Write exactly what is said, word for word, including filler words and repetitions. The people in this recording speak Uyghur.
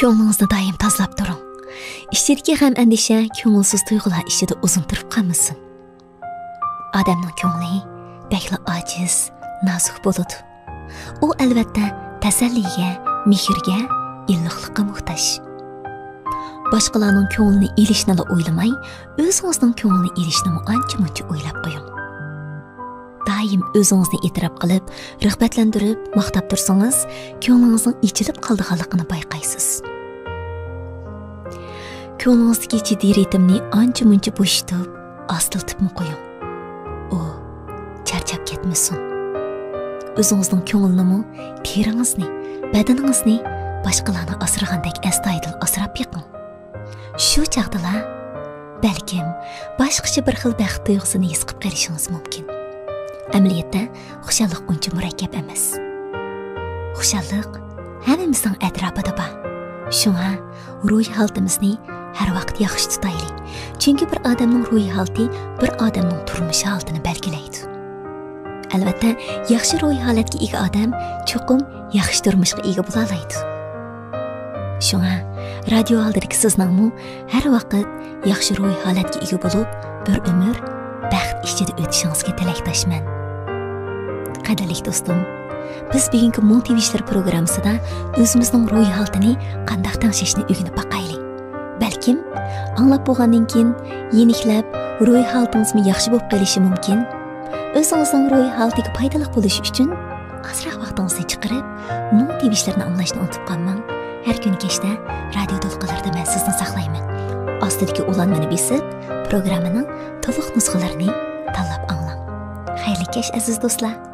كۆڭلىڭىزنى دائىم تازىلاپ تۇرۇڭ. ئىچىدىكى غەم-ئەندىشە، كۆڭۈلسىز تۇيغۇلار ئىچىدە ئۇزۇن تۇرۇپ قالمىسۇن. ئادەمنىڭ كۆڭلى بەكلا ئاجىز، نازۇك بولىدۇ. ئۇ ئەلۋەتتە تەسەللىگە، مېھىرگە، ئىللىقلىققا موھتاج. باشقىلارنىڭ كۆڭلىنى ئېلىشنىلا ئويلىماي، ئۆزىڭىزنىڭ كۆڭلىنى ئېلىشنىمۇ ئانچە-مۇنچە ئويلاپ قويۇڭ. دائىم ئۆزىڭىزنى ئېتىراپ قىلىپ، رىغبەتلەندۈرۈپ، ماختاپ تۇرسىڭىز، كۆڭلىڭىزنىڭ ئېچىلىپ قالىدىغانلىقىنى بايقايسىز. كۆڭلىڭىزدىكى جىددىي رىتىمنى ئانچە-مۇنچە بوشىتىپ، ئاستىلىتىپمۇ قويۇڭ. ئۇ چارچاپ كەتمىسۇن. ئۆزىڭىزنىڭ كۆڭلىنىمۇ، تېرىڭىزنى، بەدىنىڭىزنى باشقىلارنى ئاسرىغاندەك ئەستايىدىل ئاسراپ بېقىڭ. شۇ چاغدىلا، بەلكىم، باشقىچە بىر خىل بەخت تۇيغۇسىنى ھېس قىلىپ قېلىشىڭىز مۇمكىن. ئەمەلىيەتتە، خۇشاللىق ئۇنچە مۇرەككەپ ئەمەس. خۇشاللىق ھەممىمىزنىڭ ئەتراپىدا بار. شۇڭا روھىي ھالىتىمىزنى ھەر ۋاقىت ياخشى تۇتايلى. چۈنكى بىر ئادەمنىڭ روھىي ھالىتى بىر ئادەمنىڭ تۇرمۇش ھالىتىنى بەلگىلەيدۇ. ئەلۋەتتە، ياخشى روھىي ھالەتكە ئىگە ئادەم چوقۇم ياخشى تۇرمۇشقا ئىگە بولالايدۇ. شۇڭا رادىيو ئالدىدىكى سىزنىڭمۇ ھەر ۋاقىت ياخشى روھىي ھالەتكە ئىگە بولۇپ، بىر ئۆمۈر بەخت ئىچىدە ئۆتۈشىڭىزگە تىلەكداشمەن. قەدىرلىك دوستۇم، بىز بۈگۈنكى مۇڭ تىۋىشلىرى پروگراممىسىدا ئۆزىمىزنىڭ روھىي ھالىتىنى قانداق تەڭشەشنى ئۆگىنىپ باقايلى. بەلكىم، ئاڭلاپ بولغاندىن كېيىن يېنىكلەپ، روھىي ھالىتىڭىزمۇ ياخشى بولۇپ قېلىشى مۇمكىن. ئۆزىڭىزنىڭ روھىي ھالىتىگە پايدىلىق بولۇش ئۈچۈن ئازراق ۋاقتىڭىزنى چىقىرىپ، مۇڭ تىۋىشلىرىنى ئاڭلاشنى ئۇنتۇپ قالماڭ. ھەر كۈنى كەچتە رادىيو دولقۇنلىرىدا مەن سىزنى ساقلايمەن. ئاستىدىكى ئۇلانمىنى بېسىپ، پروگراممىنىڭ تولۇق نۇسخىلىرىنى تاللاپ ئاڭلاڭ. خەيرلىك كەچ، ئەزىز دوستلار.